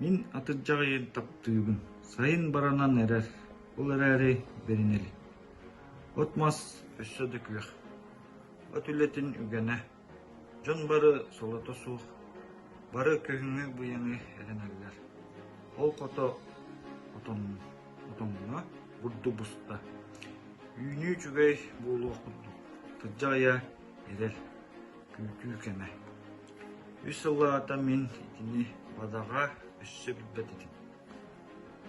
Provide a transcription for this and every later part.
Мин атырдьах ыйын таптыыбын, сайын баранан эрэр, ол эрээри бэринэ илик. От-мас өссө да күөх, от үлэтин үгэнэ, дьон бары солото суох, бары күһүҥҥү быйаҥы эрэнэллэр. Ол хото отоҥҥо бурдук буста, үүнүү үчүгэй буолуох курдук, атырдьах ыйа эрэл, күүтүү кэмэ. Үс сыллааҕыта мин итини бадаҕа өссө билбэт этим.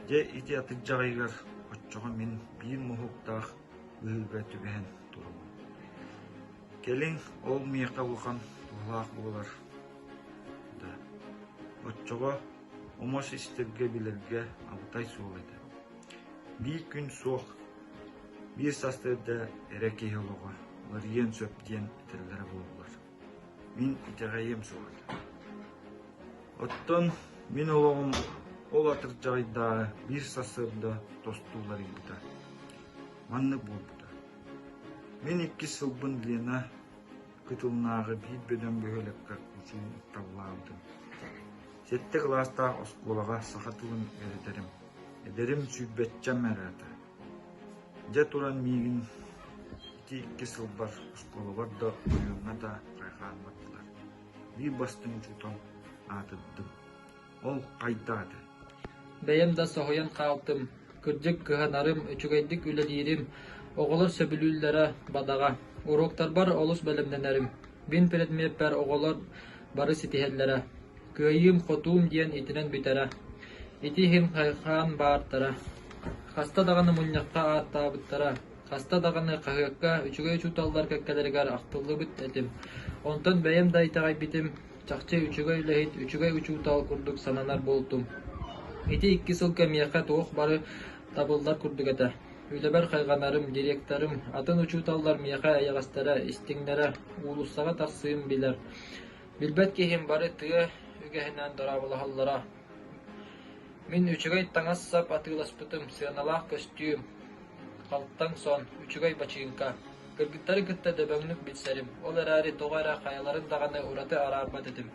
Дьэ ити атырдьах ыйыгар оччоҕо мин биир моһуоктаах быһыыга түбэһэн турабын. Кэлин ол миэхэ улахан туһалаах буолар да, оччоҕо омос истэргэ билэргэ абытай суол этэ. Биир күн суох, биир сарсыарда эрэ киһи олоҕо уларыйыан сөп диэн этэллэрэ буоллар. Мин итэҕэйиэм суоҕа этэ. Оттон мин олоҕум ол атырдьаҕайдааҕы биир сарсыарда тосту уларыйбыта. Маннык буолбута. Мин иккис сылбын Лена кытылынааҕы биир бөдөҥ бөһүөлэккэ учууталлаабытым. Сэттэ кылаастаах оскуолаҕа саха тылын үөрэтэрим. Эдэрим сүүрбэччэм эрэ этэ. Дьэ туран миигин ити икки сылбар оскуолабар да, оройуоҥҥа да хайҕаан бардылар. Биир бастыҥ учуутал аатырдым. Ол хайдах этэ? Бэйэм да соһуйан хаалтым, кырдьык кыһанарым, үчүгэйдик үлэлиирим, оҕолор сөбүлүүллэрэ бадаҕа. Уруоктарбар олус бэлэмнэнэрим, мин предмеппэр оҕолор бары ситиһэллэрэ. Кыайыым-хотуум диэн итинэн бүтэрэ. Ити иһин хайҕаан баартара. Хаста даҕаны мунньахха ааттаабыттара, хаста даҕаны хаһыакка үчүгэй учууталлар кэккэлэригэр ахтыллыбыт этим. Онтон бэйэм да итэҕэйбитим, чахчы үчүгэй үлэһит, үчүгэй учуутал курдук сананар буолтум. Ити икки сылга миэхэ туох бары табыллар курдук этэ. Үлэбэр хайҕанарым, директорым, атын учууталлар миэхэ эйэҕэстэрэ, истиҥнэрэ, уулуссаҕа тахсыым билэр. Билбэт киһим бары тыа үгэһинэн дорооболоһоллоро. Мин үчүгэй таҥас-сап атыыласпытым, сыаналаах көстүүм, халтаҥ сон, үчүгэй бачыыҥка. Кыргыттары кытта дөбөҥнүк билсэрим, ол эрээри тоҕо эрэ хайаларын даҕаны ураты араарбат этим.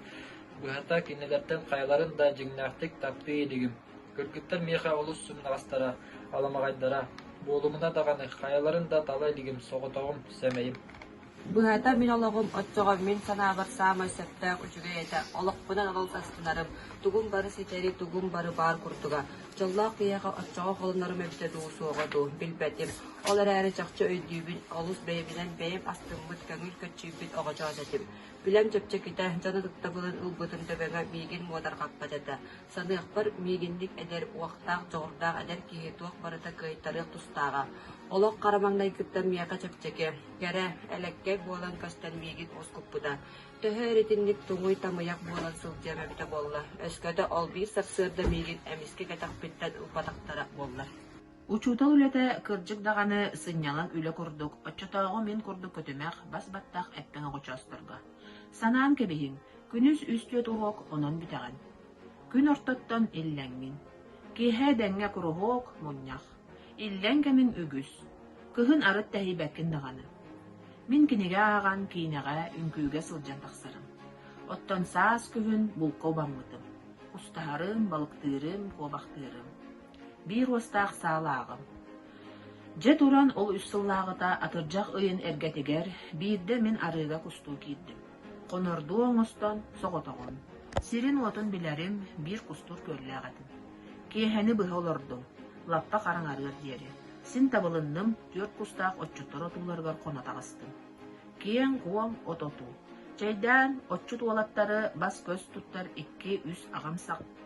Быһата, кинилэртэн хайаларын да дьиҥнээхтик таптыы илигим. Кыргыттар миэхэ олус сымнаҕастара, аламаҕайдара. Буолумуна даҕаны, хайаларын да тала илигим, соҕотоҕум, сэмэйим. Быһата, мин олоҕум оччоҕо мин санаабар саамай сөптөөх үчүгэй этэ, олохпунан олус астынарым, тугум бары ситэри, тугум бары баар курдуга. Дьоллоох киһиэхэ оччоҕо холонорум эбитэ дуу, суоҕа дуу, билбэтим. Ол эрээри чахчы өйдүүбүн, олус бэйэбинэн бэйэм астыммыт, көҥүл көччүйбүт оҕочоос этим. Үлэм чэпчэкитэ, дьон ытыктабылын ылбытым төбөмө миигин муодарҕаппат этэ. Саныахпар, миигинник эдэр, уохтаах, дьоҕурдаах эдэр киһи туох барыта кыайтарыах тустааҕа. Олох хара маҥнайгыттан миэхэ чэпчэки, кэрэ, элэккэй буолан көстөн миигин уоскуппута. Төһө эр итинник туҥуй-тамыйах буолан сылдьыам эбитэ буолла, өскөтө ол биир сарсыарда миигин эмискэ кэтэхпиттэн ылбатахтара буоллар. Учуутал үлэтэ кырдьык даҕаны сынньалаҥ үлэ курдук, оччотооҕу мин курдук көтүмэх, бас-баттах эппэҥ оҕочоосторго. Санаан кэбиһиҥ, күнүс үс-түөрт уруок онон бүтэҕин. Күн ортоттон иллэҥмин. Киэһэ дэҥҥэ куруһуок, мунньах. Иллэҥ кэмиҥ үгүс. Кыһын арыт тэһийбэккин даҕаны. Мин кинигэ ааҕан, киинэҕэ, үҥкүүгэ сылдьан тахсарым. Оттон саас күһүн булка убаммытым. Устаһарым, балыктыырым, куобахтыырым. Биир уостаах саалааҕым. Дьэ туран ол үс сыллааҕыта атырдьах ыйын эргэтигэр биирдэ мин арыыга кустуу киирдим. Хонордуу оҥостон соҕотоҕун. Сирин-уотун билэрим, биир кустуур күөллээх этим. Киэһэни быһа олордум, лаппа хараҥарыар диэри. Син табылынным, түөрт кустаах отчуттар отууларыгар хоно таҕыстым. Киэҥ-куоҥ от отуу. Чэйдээн, отчут уолаттары бас-көс туттар икки-үс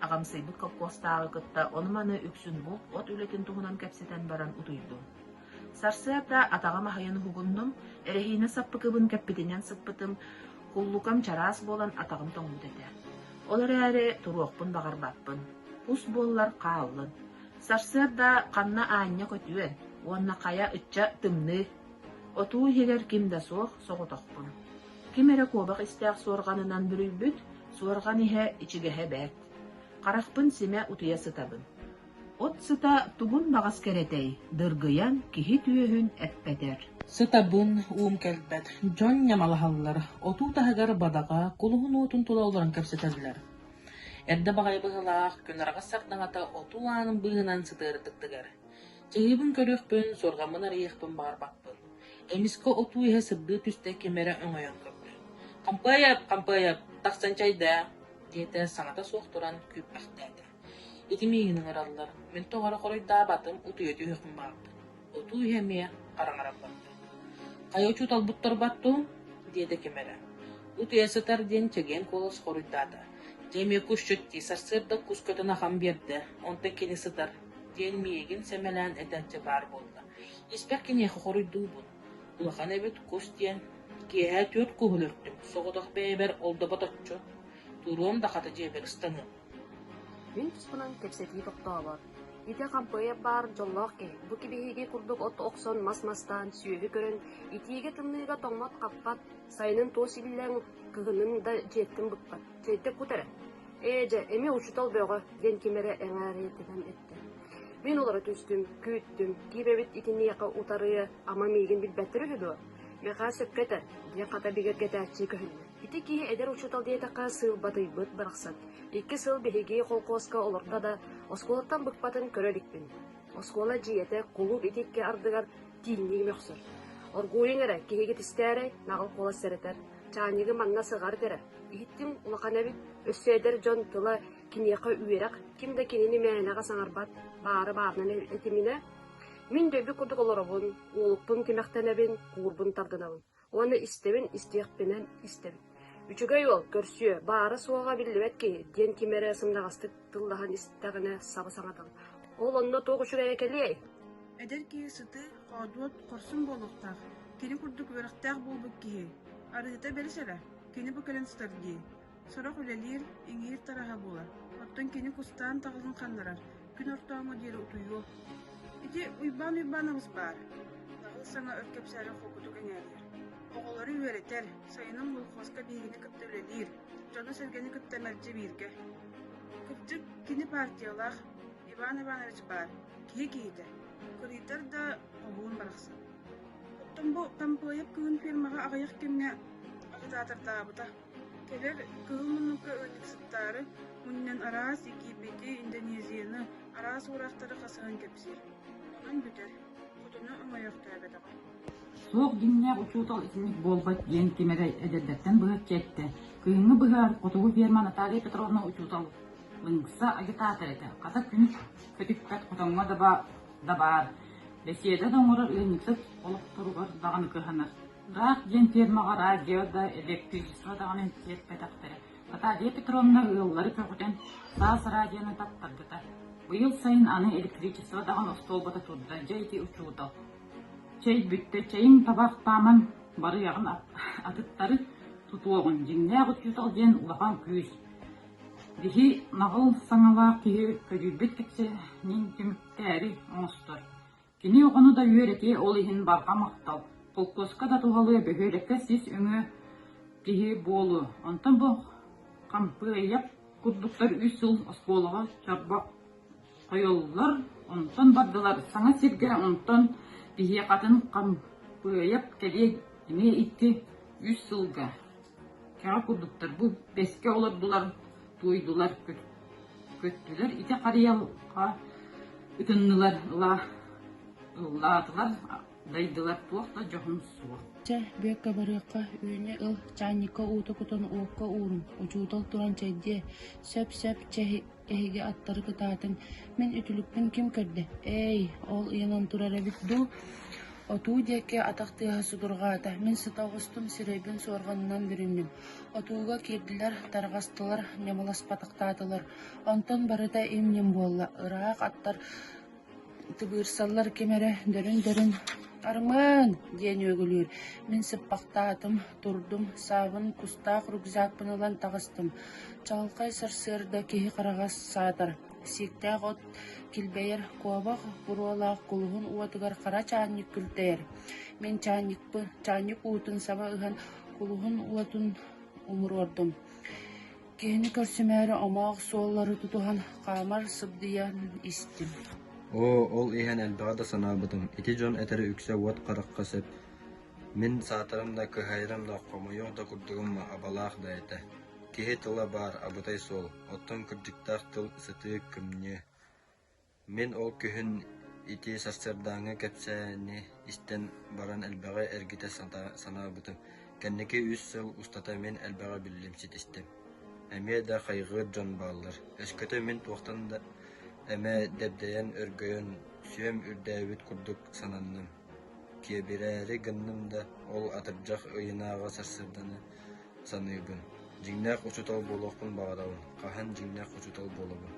аҕамсыйбыт холкуостааҕы кытта ону-маны үксүн булт от үлэтин туһунан кэпсэтэн баран утуйдум. Сарсыарда атаҕым аһыйан уһугуннум, эрэһиинэ саппыкыбын кэппитинэн сыппытым, куллукам чараас буолан атаҕым тоҥмут этэ. Ол эрээри туруохпун баҕарбаппын, кус буоллар хааллын. Сарсыарда ханна аанньа көтүөн уонна хайа ычча тымныы. Отуу иһигэр ким да суох, соҕотохпун. Ким эрэ куобах истээх суорҕанынан бүрүйбүт, суорҕан иһэ ичигэһэ бэрт. Харахпын симэ утуйа сытабын. От сыта тугун баҕас кэрэтэй, дыргыйан киһи түөһүн эппэтэр. Сытабын, уум кэлбэт, дьон ньамалаһаллар, отуу таһыгар бадаҕа, кулуһун уотун тула олорон кэпсэтэллэр. Эрдэ баҕайы быһыылаах, күн араҕас сардаҥата отуу аанын быыһынан сытыары тыгар. Чаһыыбын көрүөхпүн, суорҕаммын арыйыахпын баҕарбаппын. Эмискэ отуу иһэ сырдыы түстэ ким эрэ өҥөйөн көрдө. «Хампыайап, Хампыайап, тахсан чэйдээ» диэтэ, саҥата суох туран күүппэхтээтэ. Ити миигин ыҥыраллар, мин тоҕо эрэ хоруйдаабатым, утуйа түһүөхпүн баҕарбыт. Отуу иһэ эмиэ хараҥаран барда. «Хайа учууталбыт турбат дуу?» диэтэ ким эрэ. Утуйа сытар диэн чэгиэн куолас хоруйдаата. Дьэ эмиэ кусчут дии, сарсыарда кус көтөн ахан биэрдэ, онтон кини сытар, диэн миигин сэмэлээн этээччи баар буолла. Испэр киниэхэ хоруйдуубун. Улахан эбит кус диэн. Киэһэ түөрт куһун өлөртүм, соҕотох бэйэбэр ол да боточчу. Туруом да хата дьиэбэр ыстаныам. Мин туспунан кэпсэтии тохтообот. Ити Хампыайап баар дьоллоох киһи. Бу кибиһиги курдук от охсон, мас мастаан, сүөһү көрөн, итиигэ-тымныыга тоҥмот-хаппат, сайынын туос иллэҥ, кыһынын да дьиэттэн быкпат. Чэйдэ кут эрэ. Ээ дьэ, эмиэ учуутал бөҕө, диэн ким эрэ эҥээрийэтинэн эттэ. Мин олоро түстүм, күүттүм, киибэбит итиниэхэ утарыа, ама миигин билбэттэр үһү дуо? Мэхээс сөпкө этэр, диэн хата бигэргэтээччи көһүннэ. Ити киһи эдэр учуутал диэтэххэ сыылбатыйбыт барахсан. Икки сыл биһиги холкуоска олордо да, оскуолаттан быкпатын көрө иликпин. Оскуола дьиэтэ кулууп ити икки ардыгар тииҥнии мөхсөр. Оргууйуҥ эрэ, киһигит истээрэй, наҕыл куолас сэрэтэр. Чаанньыгы манна сыҕарыт эрэ. Иһиттим, улахан эбит, өссө эдэр дьон тыла киниэхэ үөрэх, ким да кинини мээнэҕэ саҥарбат, баары баарынан этиминэ. Мин дөйбүт курдук олоробун, уолукпун тимэхтэнэбин, куурбун тардынабын. Уонна истэбин, истиэхпинэн истэбин. Үчүгэй уол, көрсүө, баара-суоҕа биллибэт киһи, диэн ким эрэ сымнаҕастык тыллаһан истэҕинэ саба саҥатабын. Ол онно туох үчүгэйэ кэлиэй? Эдэр киһи сытыы, хоодуот, хорсун буолуохтаах. Кини курдук үөрэхтээх буолбут киһи. Арыыта бэрис эрэ, кини бу кэлэн сытар дии. Сорох үлэлиир, иҥиир тараһа буолар, оттон кини кустаан таҕылын ханнарар, күн ортооҥҥо диэри утуйуо. Ити Уйбаан Уйбаанабыс баар, наҕыл саҥа өр кэпсээри холкутук эҥээрийэр. Оҕолору үөрэтэр, сайынын колхуоска биһигини кытта үлэлиир, дьону-сэргэни кытта мэлдьи бииргэ. Кырдьык, кини партиялаах, Иван Иванович баар, киһи киһитэ, кырыйдар да хоһуун барахсан. Оттон бу Тампыайап кыһын фермаҕа аҕыйах кэмҥэ агитатордаабыта. Кэлэр кыһыл муннукка ыанньыксыттаары мунньан араас Египети, Индонезияны, араас уураахтары хасыһан кэпсиир. Онон бүтэр, хотону өҥөйөхтөөбөтөҕө. Суох дьиҥнээх учуутал итинник буолбат диэн ким эрэ эдэрдэртэн быһаччы эттэ. Кыһыҥҥы быһаар хотугу ферма Наталья Петровна учуутал лыҥса агитатор этэ. Хата күн көтүппэт хотоҥҥо да, да баар. Бэсиэдэ да оҥорор ыанньыксыт олохторугар даҕаны кыһанар. Ыраах диэн фермаҕа радио да, электричество даҕаны тиэрпэтэхтэрэ. Наталья Петровна ыаллары көҕүтэн саас радионы таптарбыта. Быйыл сайын аны электричество даҕаны остуолбата турда, дьэ ити учуутал. Чэй бүттэ, чэйиҥ табахтааман барыаҕын атыттары тутуоҕун, дьиҥнээх учуутал диэн улахан күүс. Биһи наҕыл саҥалаах киһи көдьүйбүт кэпсээнин түмүктээри оҥостор. Кини оҕону да үөрэтиэ, ол иһин барҕа махтал, холкуоска да туһалыа, бөһүөлэккэ сис өҥө киһи буолуо. Онтон бу Хампыайап курдуктар үс сыл оскуолаҕа чорбох хойоллор, онтон бардылар саҥа сиргэ, онтон биһиэхэ атын Хампыайап кэлиэ эмиэ икки, үс сылга. Кэҕэ курдуктар бу бэскэ олордулар, туойдулар, көттүлэр, ити харыйалга ытыннылар, ыллаатылар, дайдылар, туох да дьоһун суох. Чэ, Бүөккэ барыахха, үүнэ ыл, чаанньыкка уута кутан уокка ууруҥ, учуутал туран чэйдиэ, сөп-сөп, чэ эһиги аттары кытаатыҥ, мин үтүлүкпүн ким көрдө, ээй, ол ыйанан турар эбит дуу Отуу диэки атах тыаһа судурҕаата, мин сыта оҕустум, сирэйбин суорҕанынан бүрүннүм. Отууга киирдилэр, тарҕастылар, ньамаласпатахтаатылар. Онтон барыта им-ньим буолла, ыраах аттар тыбыырсаллар ким эрэ дөрүн-дөрүн «Армыан!» диэн үөгүлүүр. Мин сыппахтаатым, турдум, саабын кустаах рюкзакпын ылан таҕыстым. Чаҕылхай сарсыарда киһи хараҕа саатар, сииктээх от килбэйэр, куобах буруолаах кулуһун уотугар хара чаанньык күлтэйэр. Мин чаанньыкпын, чаанньык уутун саба ыһан кулуһун уотун умуруордум. Киһини көрсүмээри омоох суоллары тутуһан хаамар сыбдыйан истим. Оо, ол иһэн элбэҕи да санаабытым, ити дьон этэрэ үксэ уот харахха сөп. Мин саатарым да, кыһайарым да, хомойуох да курдугум абалаах да этэ. Киһи тыла баар абытай суол, оттон кырдьыктаах тыл сытыы кымньыы. Мин ол күһүн ити сарсыардааҥҥы кэпсээни истэн баран элбэҕи эргитэ санаабытым. Кэнники үс сыл устата мин элбэҕи биллим, ситистим. Эмиэ да хайҕыыр дьон бааллар. Өскөтө мин туохтан да эмэ дэбдэйэн, өргөйөн, сүөм үрдээбит курдук сананным. Киэбирээри гынным да, ол атырдьах ыйынааҕы сарсыарданы саныыбын. Дьиҥнээх учуутал буолуохпун баҕарабын. Хаһан дьиҥнээх учуутал буолабын?